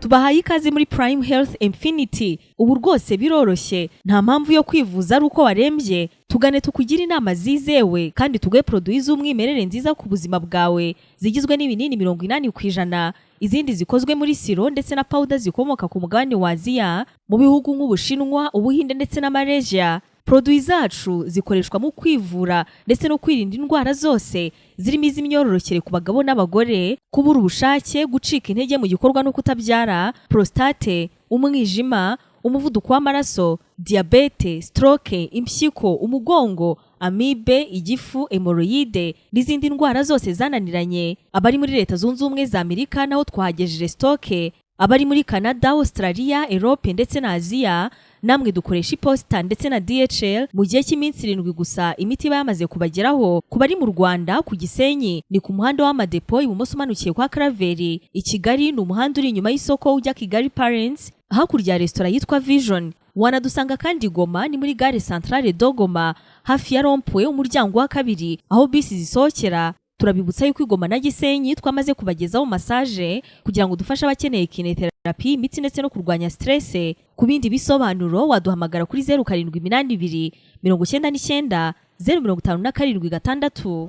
Tubahaye ikaze muri Prime Health Infinity. Ubu rwose biroroshye, nta mpamvu yo kwivuza ari uko warembye. Tugane tukugire inama zizewe kandi tuguhe produits z'umwimerere nziza ku buzima bwawe, zigizwe n'ibinini 80%, izindi zikozwe muri sirop ndetse na powder zikomoka ku mugabane wa Aziya, mu bihugu nk'Ubushinwa, Ubuhinde ndetse na Malaysia. Produits zacu zikoreshwa mu kwivura ndetse no kwirinda indwara zose zirimo iz'imyororokere ku bagabo n'abagore, kubura ubushake, gucika intege mu gikorwa no kutabyara, prostate, umwijima, umuvuduko w'amaraso, diyabete, stroke, impyiko, umugongo, amibe, igifu, hémorroïdes n'izindi ndwara zose zananiranye. Abari muri Leta Zunze Ubumwe za Amerika naho twahagejeje stock. Abari muri Canada, Australia, Europe ndetse na Aziya, namwe dukoresha iposita ndetse na DHL. Mu gihe cy'iminsi 7 gusa imiti iba yamaze kubageraho. Ku bari mu Rwanda, ku Gisenyi ni ku muhanda w'Amadepo, ibumoso umanukiye kwa Karaveri. I Kigali ni umuhanda uri inyuma y'isoko ujya Kigali Parents, hakurya ya resitora yitwa Vision. Wanadusanga kandi Goma, ni muri gare Centrale de Goma, hafi ya rond-point, umuryango wa kabiri aho bisi zisohokera. Turabibutsa yuko i Goma na Gisenyi twamaze kubagezaho massage kugira ngo dufashe abakeneye kinésithérapie, imitsi ndetse no kurwanya stress. Ku bindi bisobanuro waduhamagara kuri 0782 990 576.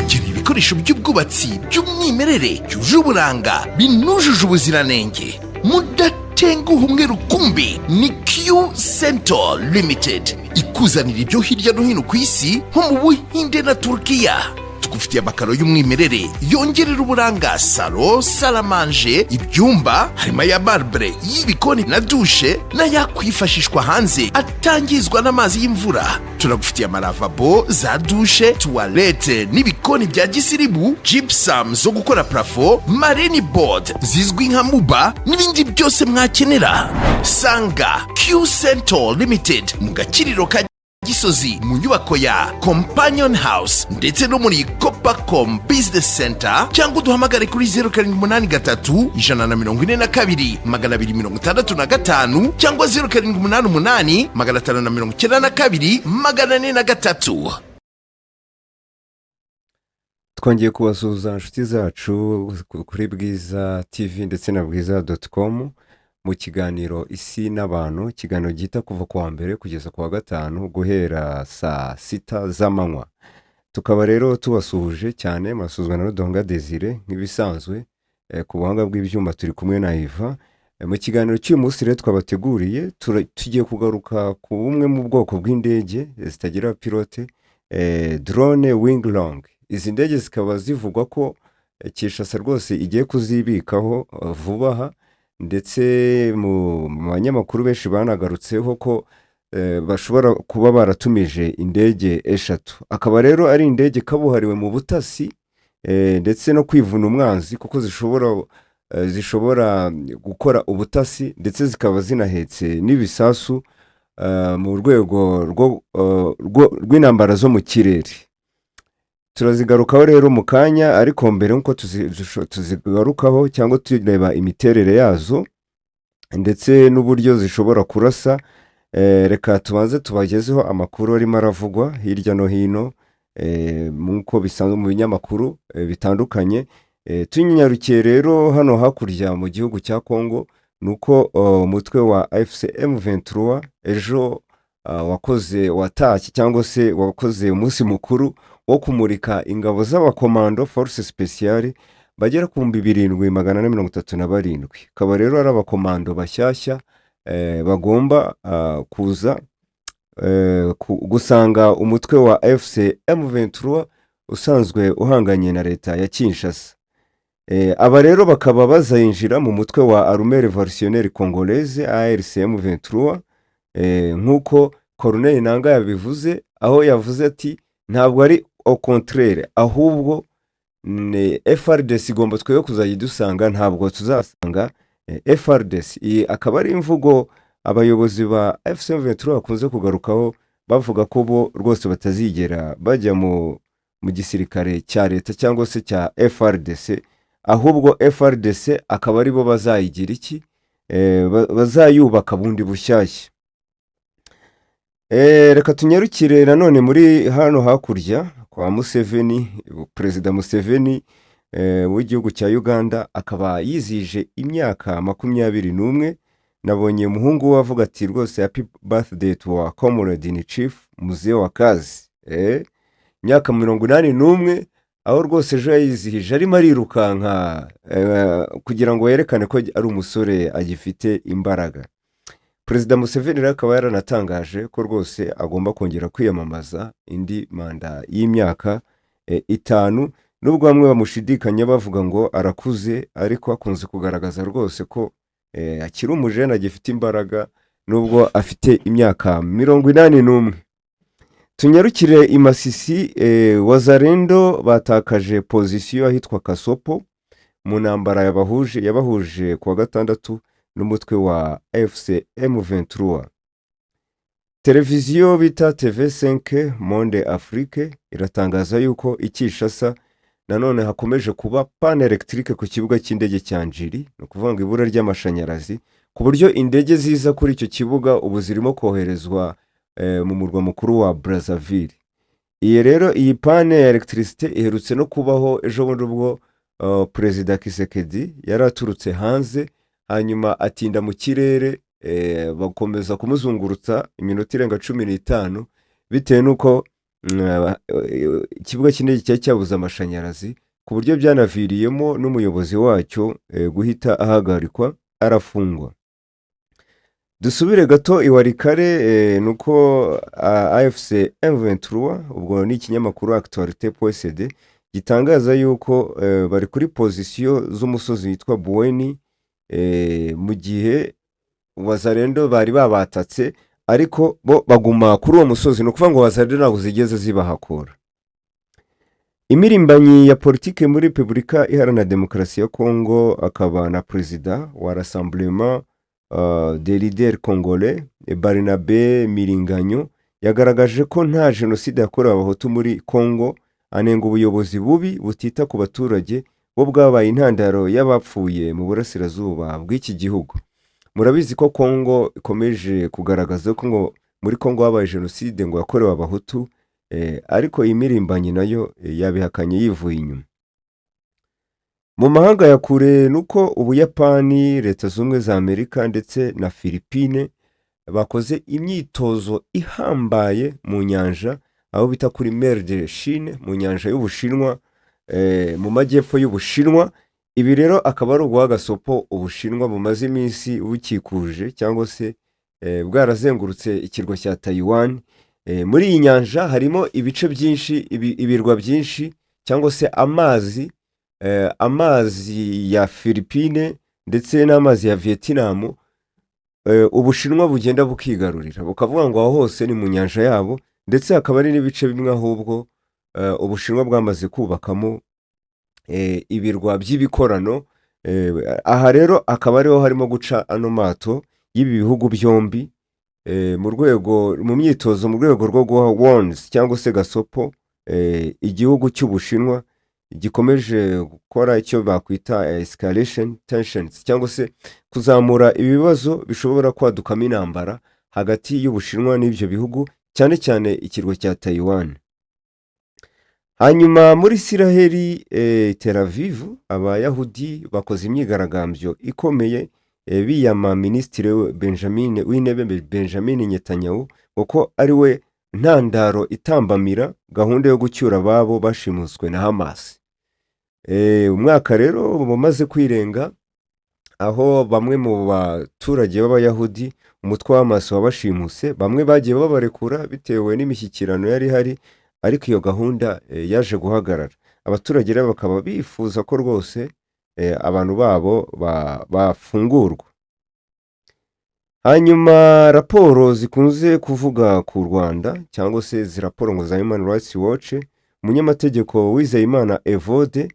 Ukeneye ibikoresho by'ubwubatsi by'umwimerere, byuje uburanga, binujuje ubuziranenge, mudatenguha umwe rukumbi? Ni Q Center Limited ikuzanira ibyo hirya no hino ku isi, nko mu Buhinde na Turukiya. Tugufitiye amakaro y'umwimerere yongerera uburanga salon, salle à manger, ibyumba, harimo aya marbre y'ibikoni na douche n'ayakwifashishwa hanze atangizwa n'amazi y'imvura. Turagufitiye amalavabo, za douche, toilette n'ibikoni bya gisirimu, gypsum zo gukora plafond, marine board zizwi nka muba n'ibindi byose mwakenera. Sanga Q Center Limited mu Gakiriro ka Gisozi, mu nyubako ya Companion House, ndetse no muri Copacom Business Center, cyangwa uduhamagare kuri 0783 142 265 cyangwa 0788 592 403. Twongeye kubasuhuza, inshuti zacu, kuri Bwiza TV ndetse na bwiza.com, mu kiganiro Isi n'Abantu, ikiganiro gihita kuva ku wa mbere kugeza ku wa gatanu guhera saa 6 z'amanywa. Tukaba rero tubasuhuje cyane, murasuhuzwa na Rudonga Desire nk'ibisanzwe. Ku buhanga bw'ibyuma turi kumwe na Iva. Mu kiganiro cy'uyu munsi rero twabateguriye, tugiye kugaruka ku bumwe mu bwoko bw'indege zitagira pilote, drone Wing Loong. Izi ndege zikaba zivugwa ko Kinshasa rwose igiye kuzibikaho vuba aha, ndetse mu banyamakuru benshi banagarutseho ko bashobora kuba baratumije indege eshatu. Akaba rero ari indege kabuhariwe mu butasi ndetse no kwivuna umwanzi, kuko zishobora gukora ubutasi, ndetse zikaba zinahetse n'ibisasu mu rwego rw'intambara zo mu kirere. Turazigarukaho rero mu kanya, ariko mbere nk'uko tuzigarukaho cyangwa tureba imiterere yazo ndetse n'uburyo zishobora kurasa, reka tubanze tubagezeho amakuru arimo aravugwa hirya no hino, nk'uko bisanzwe mu binyamakuru bitandukanye. Tunyarukiye rero hano hakurya mu gihugu cya Kongo, ni uko umutwe wa AFC M23 ejo wakoze, watashye cyangwa se wakoze umunsi mukuru wo kumurika ingabo z'abakomando, force spéciale, bagera ku 7437. Akaba rero ari abakomando bashyashya bagomba kuza gusanga umutwe wa AFC M23 usanzwe uhanganye na leta ya Kinshasa. Aba rero bakaba bazayinjira mu mutwe wa Armée Révolutionnaire Congolaise, ARC M23, nk'uko Corneille Nanga yabivuze, aho yavuze ati: "Ntabwo ari au contraire, ahubwo ni FARDC igomba twebwe kuzajya idusanga, ntabwo tuzasanga FARDC." Iyi akaba ari imvugo abayobozi ba AFC M23 bakunze kugarukaho, bavuga ko bo rwose batazigera bajya mu gisirikare cya leta cyangwa se cya FARDC, ahubwo FARDC akaba aribo bazayigira iki, bazayubaka bundi bushyashya. Reka tunyarukire nanone muri hano hakurya kwa Museveni, Perezida Museveni. w'igihugu cya Uganda, akaba yizihije imyaka 21. Nabonye umuhungu we avuga ati: "Rwose happy birthday to our comrade in chief, mzee wa kazi." Imyaka 81, aho rwose ejo yayizihije arimo arirukanka kugira ngo yerekane ko ari umusore agifite imbaraga. Perezida Museveni rero akaba yaranatangaje ko rwose agomba kongera kwiyamamaza indi manda y'imyaka 5, nubwo bamwe bamushidikanya bavuga ngo arakuze, ariko akunze kugaragaza rwose ko akiri umujene, agifite imbaraga nubwo afite imyaka 81. Tunyarukire i Masisi. Wazalendo batakaje position ahitwa Kasopo mu ntambara yabahuje ku wa gatandatu n'umutwe wa AFC M23. Televiziyo bita TV5 Monde Afrique iratangaza yuko i Kinshasa nanone hakomeje kuba panne électrique ku kibuga cy'indege cya Njiri, ni ukuvuga ngo ibura ry'amashanyarazi, ku buryo indege ziza kuri icyo kibuga ubu zirimo koherezwa mu murwa mukuru wa Brazzaville. Iyi rero, iyi panne ya électricité iherutse no kubaho ejo bundi ubwo Perezida Tshisekedi yari aturutse hanze, hanyuma atinda mu kirere, bakomeza kumuzungurutsa iminota irenga 15 bitewe n'uko ikibuga cy'indege cyari cyabuze amashanyarazi, ku buryo byanaviriyemo n'umuyobozi wacyo guhita ahagarikwa arafungwa. Dusubire gato i Walikale. Ni uko AFC M23, ubwo ni ikinyamakuru Actualité.cd gitangaza yuko bari kuri position z'umusozi witwa Buweni, mu gihe Wazalendo bari babatatse, ariko bo baguma kuri uwo musozi. Ni ukuvuga ngo Wazalendo ntabwo zigeze zibahakura. Imirimbanyi ya politiki muri Repubulika Iharanira Demokarasi ya Kongo, akaba na perezida wa Rassemblement des Leaders Congolais, Barnabe Miringanyo, yagaragaje ko nta jenoside yakorewe Abahutu muri Kongo, anenga ubuyobozi bubi butita ku baturage bo bwabaye intandaro y'abapfuye mu burasirazuba bw'iki gihugu. Murabizi ko Kongo ikomeje kugaragaza ko ngo muri Kongo habaye jenoside ngo yakorewe Abahutu, ariko iyi mirimbanyi nayo yabihakanye yivuye inyuma. Mu mahanga ya kure ni uko Ubuyapani, Leta Zunze Ubumwe za Amerika ndetse na Philippine bakoze imyitozo ihambaye mu nyanja, aho bita kuri Mer de Chine, mu nyanja y'Ubushinwa, mu majyepfo y'Ubushinwa. Ibi rero akaba ari uguha agasopo Ubushinwa bumaze iminsi bukikuje cyangwa se bwarazengurutse ikirwa cya Tayiwani. Muri iyi nyanja harimo ibice byinshi, ibirwa byinshi cyangwa se amazi ya Philippine ndetse n'amazi ya Vietnam. Ubushinwa bugenda bukigarurira, bukavuga ngo aho hose ni mu nyanja yabo, ndetse hakaba hari n'ibice bimwe ahubwo Ubushinwa bwamaze kubakamo ibirwa by'ibikorano. Aha rero akaba ariho harimo guca ano mato y'ibi bihugu byombi mu myitozo, mu rwego rwo guha warns cyangwa se gasopo igihugu cy'Ubushinwa gikomeje gukora icyo bakwita escalation tensions, cyangwa se kuzamura ibibazo bishobora kwadukamo intambara hagati y'Ubushinwa n'ibyo bihugu, cyane cyane ikirwa cya Tayiwani. Hanyuma muri Isiraheli, Tel Aviv, Abayahudi bakoze imyigaragambyo ikomeye, biyama Minisitiri Benjamin w'Intebe Benjamin Netanyahu kuko ari we ntandaro itambamira gahunda yo gucyura ababo bashimuswe na Hamas. Umwaka rero umaze kwirenga aho bamwe mu baturage b'Abayahudi umutwe wa Hamas wabashimuse. Bamwe bagiye babarekura bitewe n'imishyikirano yari ihari, ariko iyo gahunda yaje guhagarara. Abaturage rero bakaba bifuza ko rwose abantu babo bafungurwa. Hanyuma raporo zikunze kuvuga ku Rwanda, cyangwa se izi raporo ngo za Human Rights Watch, umunyamategeko Wizeyimana Evode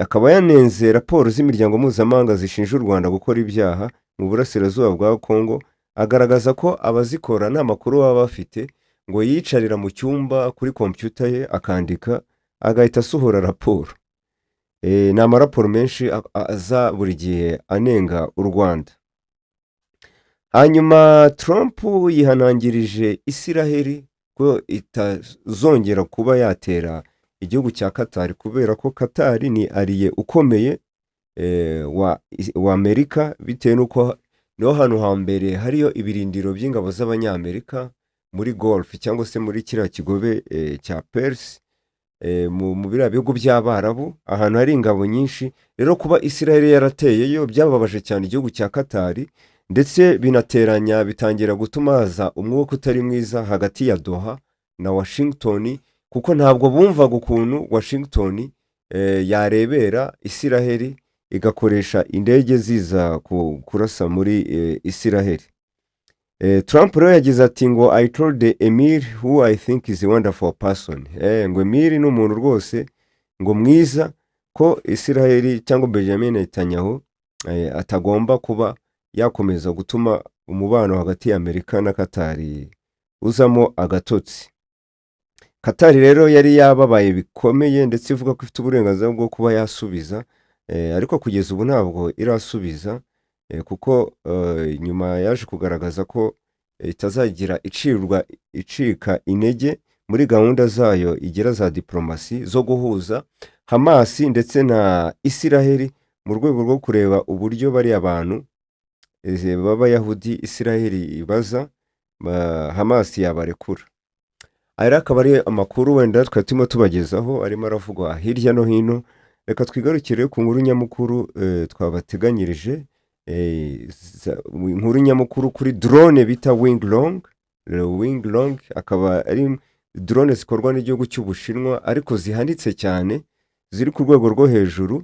akaba yanenze raporo z'imiryango mpuzamahanga zishinja u Rwanda gukora ibyaha mu burasirazuba bwa Kongo, agaragaza ko abazikora nta makuru baba bafite, ngo yiyicarira mu cyumba kuri kompiyuta ye akandika, agahita asohora raporo. Ni amaraporo menshi aza buri gihe anenga u Rwanda. Hanyuma Trump yihanangirije Isiraheli ko itazongera kuba yatera igihugu cya Katari, kubera ko Katari ni allié ukomeye wa Amerika, bitewe n'uko niho hantu hambere hariyo ibirindiro by'ingabo z'Abanyamerika muri Golf cyangwa se muri kiriya kigobe cya Perse, mu biriya bihugu by'Abarabu, ahantu hari ingabo nyinshi. Rero kuba Israel yarateyeyo byababaje cyane igihugu cya Katari, ndetse binateranya, bitangira gutuma haza umwuka utari mwiza hagati ya Doha na Washington, kuko ntabwo bumvaga ukuntu Washington yarebera Israel igakoresha indege ziza kurasa muri Israel. Trump rero yagize ati ngo "I told the Emir, who I think is a wonderful person", ngo Emir ni umuntu rwose ngo mwiza, ko Israel cyangwa Benjamin Netanyahu atagomba kuba yakomeza gutuma umubano hagati ya Amerika na Katari uzamo agatotsi. Katari rero yari yababaye bikomeye, ndetse ivuga ko ifite uburenganzira bwo kuba yasubiza, ariko kugeza ubu ntabwo irasubiza, kuko nyuma yaje kugaragaza ko itazagira icirwa icika intege muri gahunda zayo igira za diporomasi zo guhuza Hamasi ndetse na Isiraheli, mu rwego rwo kureba uburyo bariya bantu b'Abayahudi Isiraheli ibaza Hamasi yabarekura. Aya rero akaba ari amakuru wenda twari turimo tubagezaho arimo aravugwa hirya no hino. Reka twigarukire ku nkuru nyamukuru twabateganyirije, inkuru nyamukuru kuri drone bita Wing Long. Wing Long akaba ari drone zikorwa n'igihugu cy'Ubushinwa, ariko zihanitse cyane, ziri ku rwego rwo hejuru.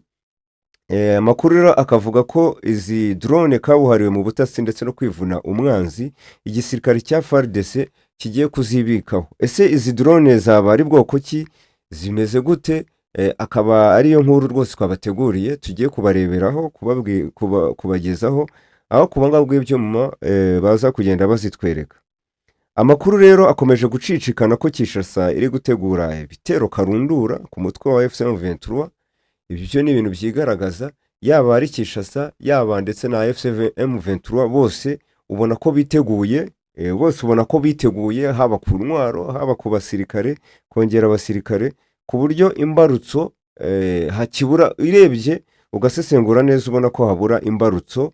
Amakuru rero akavuga ko izi drone kabuhariwe mu butasi ndetse no kwivuna umwanzi, igisirikare cya FARDC kigiye kuzibikaho. Ese izi drone zaba ari bwoko ki? Zimeze gute? Akaba ariyo nkuru rwose twabateguriye, tugiye kubareberaho, kubagezaho aho ku buhanga bw'ibyuma baza kugenda bazitwereka. Amakuru rero akomeje gucicikana ko Kinshasa iri gutegura ibitero karundura ku mutwe wa AFC M23. Ibi byo ni ibintu byigaragaza, yaba ari Kinshasa, yaba ndetse na AFC M23, bose ubona ko biteguye, bose ubona ko biteguye, haba ku ntwaro, haba ku basirikare, kongera abasirikare, ku buryo imbarutso hakibura, urebye ugasesengura neza, ubona ko habura imbarutso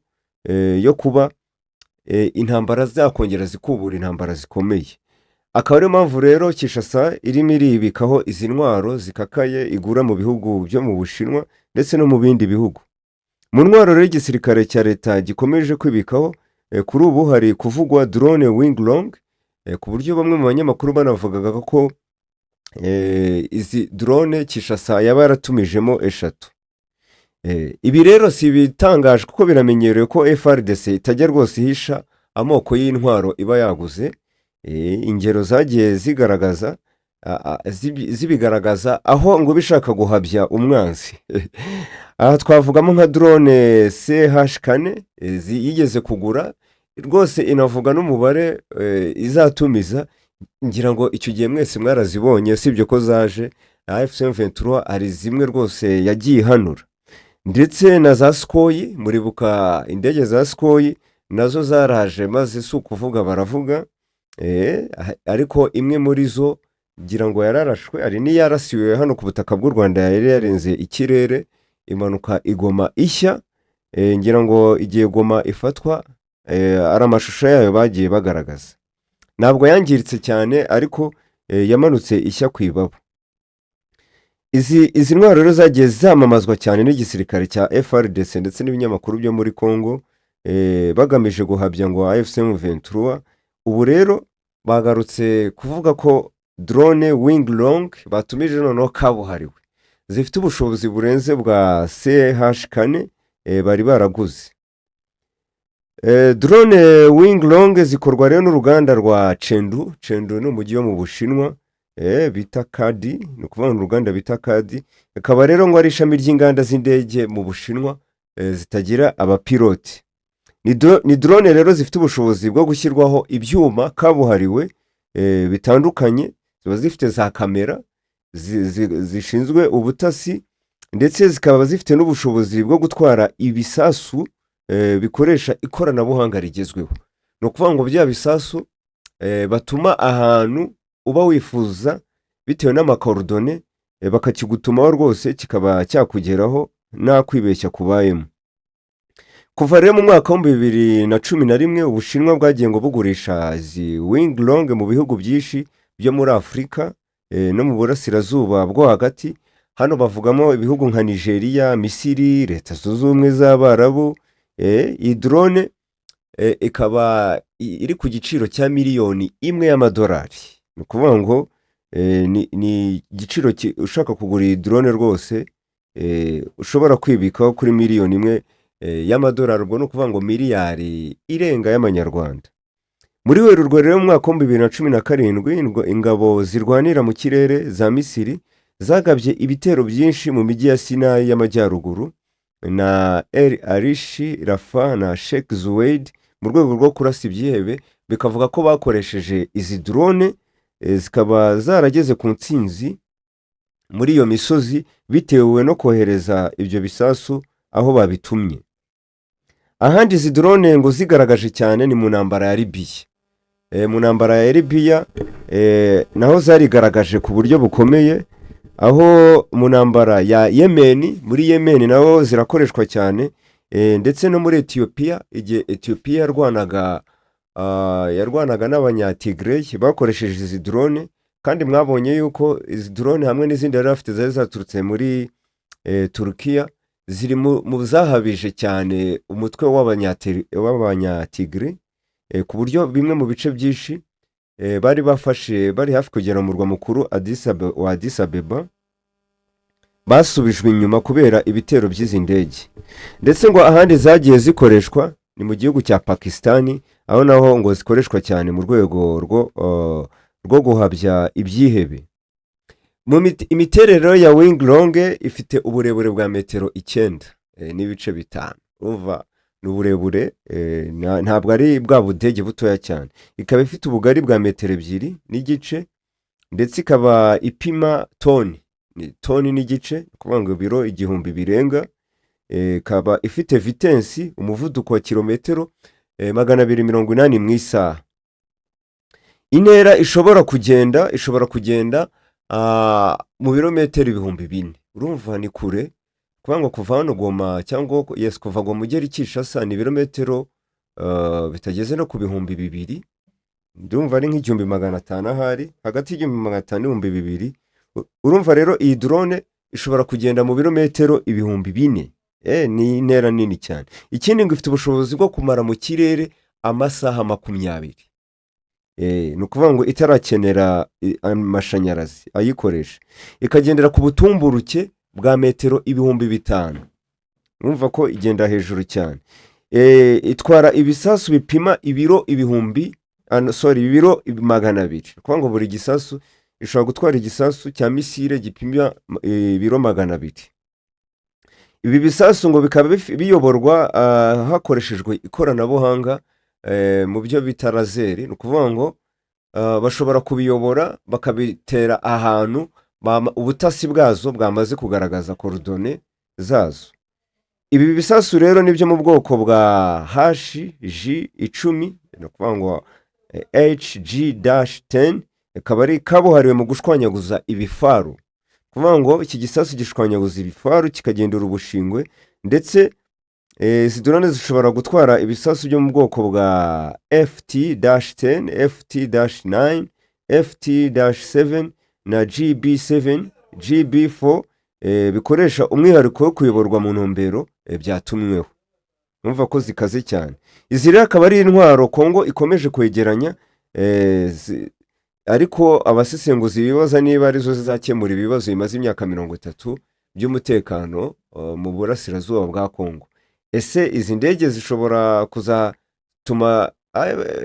yo kuba intambara zakongera zikubura intambara zikomeye. Akaba ariyo mpamvu rero Kinshasa irimo iribikaho izi ntwaro zikakaye igura mu bihugu byo mu Bushinwa ndetse no mu bindi bihugu. Mu ntwaro rero igisirikare cya leta gikomeje kwibikaho, kuri ubu hari kuvugwa drone Wing Long, ku buryo bamwe mu banyamakuru banavugaga ko izi drone Kinshasa yaba yaratumijemo 3. Ibi rero si ibitangaje, kuko biramenyerewe ko FARDC itajya rwose ihisha amoko y'intwaro iba yaguze. Ingero zagiye zigaragaza zibigaragaza aho ngo bishaka guhabya umwanzi. Aha twavugamo nka drone CH 4 yigeze kugura rwose, inavuga n'umubare izatumiza. Ngira ngo icyo gihe mwese mwarazibonye, usibye ko zaje AFC M23, hari zimwe rwose yagiye ihanura, ndetse na za Sukhoi. Muribuka indege za Sukhoi, nazo zaraje maze si ukuvuga baravuga, ariko imwe muri zo ngira ngo yararashwe, hari n'iyarasiwe hano ku butaka bw'u Rwanda, yari yarenze ikirere imanuka igoma ishya. Ngira ngo igihe Goma ifatwa, ari amashusho yayo bagiye bagaragaza. Ntabwo yangiritse cyane, ariko yamanutse ishya ku ibaba. Izi ntwaro rero zagiye zamamazwa cyane n'igisirikare cya FARDC ndetse n'ibinyamakuru byo muri Congo, bagamije guhabya ngo AFC M23. Ubu rero bagarutse kuvuga ko drone Wing Long batumije noneho kabuhariwe zifite ubushobozi burenze bwa CH 4 bari baraguze. Drone Wing Long zikorwa rero n'uruganda rwa Chengdu. Chengdu ni umujyi wo mu Bushinwa bita Kadi, ni ukuvuga ngo uruganda bita Kadi, rikaba rero ngo ari ishami ry'inganda z'indege mu Bushinwa zitagira abapiloti. Ni drone rero zifite ubushobozi bwo gushyirwaho ibyuma kabuhariwe bitandukanye, ziba zifite za kamera zishinzwe ubutasi, ndetse zikaba zifite n'ubushobozi bwo gutwara ibisasu bikoresha ikoranabuhanga rigezweho. Ni ukuvuga ngo bya bisasu batuma ahantu uba wifuza bitewe n'ama coordonnées. bakakigutumaho rwose kikaba cyakugeraho nta kwibeshya kubayemo. Kuva rero mu mwaka wa 2011, Ubushinwa bwagiye ngo bugurisha izi Wing Loong mu bihugu byinshi byo muri Afurika no mu Burasirazuba bwo Hagati. Hano bavugamo ibihugu nka Nigeria, Misiri, Leta Zunze Ubumwe z'Abarabu. Iyi drone ikaba iri ku giciro cya miliyoni 1 y'amadolari. Ni ukuvuga ngo ni igiciro ushaka kugura iyi drone rwose ushobora kwibikaho kuri miliyoni 1 y'amadolari. Ubwo ni ukuvuga ngo miliyari irenga y'amanyarwanda. Muri Werurwe rero mu mwaka wa 2017, ingabo zirwanira mu kirere za Misiri zagabye ibitero byinshi mu mijyi ya Sinayi y'Amajyaruguru na El Arish, Rafah na Sheikh Zuweid mu rwego rwo kurasa ibyihebe. Bikavuga ko bakoresheje izi drone, zikaba zarageze ku ntsinzi muri iyo misozi bitewe no kohereza ibyo bisasu aho babitumye. Ahandi izi drone ngo zigaragaje cyane ni mu ntambara ya Libiya. Mu ntambara ya Libiya naho zarigaragaje ku buryo bukomeye, aho mu ntambara ya Yemeni, muri Yemeni naho zirakoreshwa cyane, ndetse no muri Etiyopiya. Igihe Etiyopiya yarwanaga n'Abanyatigrey, bakoresheje izi drone. Kandi mwabonye yuko izi drone hamwe n'izindi bari bafite zari zaturutse muri Turukiya ziri mu zahabije cyane umutwe w'Abanyatigre, ku buryo bimwe mu bice byinshi bari bafashe, bari hafi kugera mu murwa mukuru wa Addis Abeba, basubijwe inyuma kubera ibitero by'izi ndege. Ndetse ngo ahandi zagiye zikoreshwa ni mu gihugu cya Pakisitani, aho naho ngo zikoreshwa cyane mu rwego rwo guhabya ibyihebe. Imiterere ya Wing Loong ifite uburebure bwa metero 9.5. Urumva ni uburebure, ntabwo ari bwa budege butoya cyane. Ikaba ifite ubugari bwa metero 2.5, ndetse ikaba ipima toni, ni toni n'igice, ni ukuvuga ngo ibiro 1000 birenga. Ikaba ifite vitesse, umuvuduko wa kilometero 280 mu isaha. Intera ishobora kugenda mu birometero 4000. Urumva ni kure, kuvuga ngo kuva hano Goma cyangwa, yes, kuva Goma ugera i Kinshasa ni ibirometero bitageze no ku 2000. Ndumva ari nka 1500, ahari hagati ya 1500 n'2000. Urumva rero iyi drone ishobora kugenda mu birometero 4000. Ni intera nini cyane. Ikindi ngo ifite ubushobozi bwo kumara mu kirere amasaha 20. Ni ukuvuga ngo itarakenera amashanyarazi ayikoresha. Ikagendera ku butumburuke bwa metero 5000. Urumva ko igenda hejuru cyane. Itwara ibisasu bipima ibiro ibihumbi, sorry, ibiro 200. Ni ukuvuga ngo buri gisasu, ishobora gutwara igisasu cya missile gipima ibiro 200. Ibi bisasu ngo bikaba biyoborwa hakoreshejwe ikoranabuhanga mu byo bita laser. Ni ukuvuga ngo bashobora kubiyobora bakabitera ahantu ubutasi bwazo bwamaze kugaragaza coordonnées zazo. Ibi bisasu rero ni byo mu bwoko bwa HG 10, ni ukuvuga ngo HG-10, ikaba ari kabuhariwe mu gushwanyaguza ibifaru. Kuvuga ngo iki gisasu gishwanyaguza ibifaru, kikagendera ubushingwe. Ndetse izi drone zishobora gutwara ibisasu byo mu bwoko bwa FT-10, FT-9, FT-7 na GB7, GB4, bikoresha umwihariko wo kuyoborwa mu ntumbero byatumweho. Urumva ko zikaze cyane. Izi rero akaba ari intwaro Kongo ikomeje kwegeranya, ariko abasesenguzi bibaza niba arizo zizakemura ibibazo bimaze imyaka 30 by'umutekano mu burasirazuba bwa Kongo. Ese izi ndege zishobora kuzatuma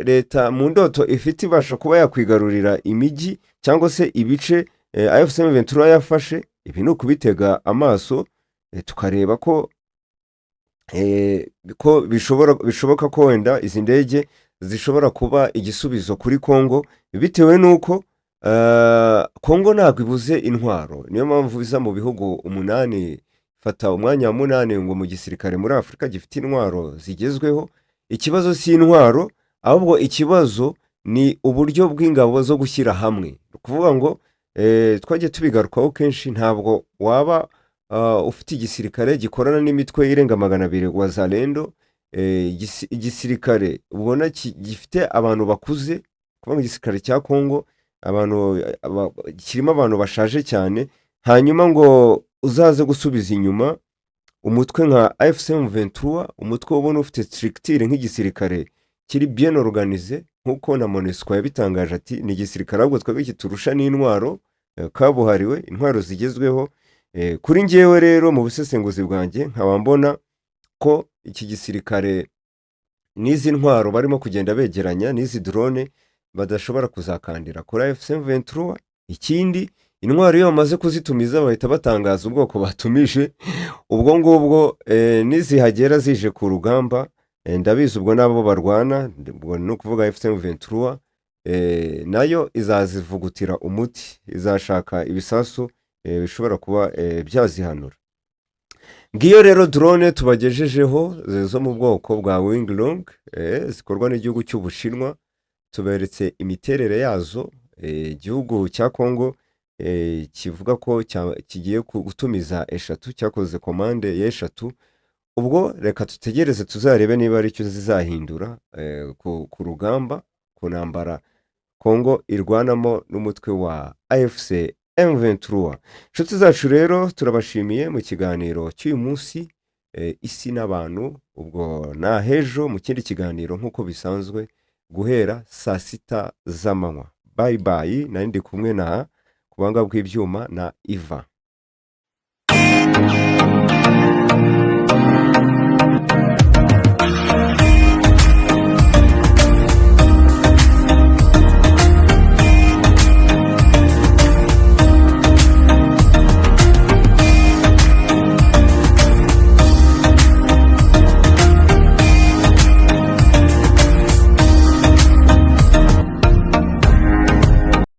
leta mu ndoto ifite ibasha kuba yakwigarurira imijyi cyangwa se ibice AFC M23 yafashe? Ibi ni ukubitega amaso, tukareba ko bishoboka ko wenda izi ndege zishobora kuba igisubizo kuri Kongo, bitewe n'uko Kongo ntabwo ibuze intwaro. Niyo mpamvu iza mu bihugu 8, fata umwanya wa 8 ngo mu gisirikare muri Afurika gifite intwaro zigezweho. Ikibazo si intwaro, ahubwo ikibazo ni uburyo bw'ingabo zo gushyira hamwe. Ni ukuvuga ngo Twagiye tubigarukaho kenshi, ntabwo waba ufite igisirikare gikorana n'imitwe irenga 200 Wazalendo, igisirikare ubona gifite abantu bakuze, kuvuga ngo igisirikare cya Kongo abantu kirimo abantu bashaje cyane, hanyuma ngo uzaze gusubiza inyuma umutwe nka AFC M23, umutwe ubona ufite structure nk'igisirikare kiri bien organisé, nk'uko na MONUSCO yabitangaje ati ni igisirikare ahubwo twebwe kiturusha n'intwaro kabuhariwe, intwaro zigezweho. Kuri njyewe rero, mu busesenguzi bwanjye, nkaba mbona ko iki gisirikare n'izi ntwaro barimo kugenda begeranya n'izi drone badashobora kuzakandira kuri AFC M23. Ikindi, intwaro iyo bamaze kuzitumiza bahita batangaza ubwoko batumije. Ubwo ngubwo nizihagera zije ku rugamba, ndabizi ubwo n'abo barwana, ubwo ni ukuvuga AFC M23, nayo izazivugutira umuti, izashaka ibisasu bishobora kuba byazihanura. Ngiyo rero drone tubagejejeho zo mu bwoko bwa Wing Loong, zikorwa n'igihugu cy'Ubushinwa. Tuberetse imiterere yazo. Igihugu cya Kongo kivuga ko kigiye gutumiza eshatu, cyakoze commande y'eshatu. Ubwo reka tutegereze tuzarebe niba ari cyo zizahindura ku rugamba, ku ntambara Kongo irwanamo n'umutwe wa AFC M23. Inshuti zacu rero, turabashimiye mu kiganiro cy'uyu munsi, Isi n'Abantu. Ubwo na hejo mu kindi kiganiro nk'uko bisanzwe guhera saa 6 z'amanywa. Bye bye. Nari ndi kumwe na ku buhanga bw'ibyuma na Iva.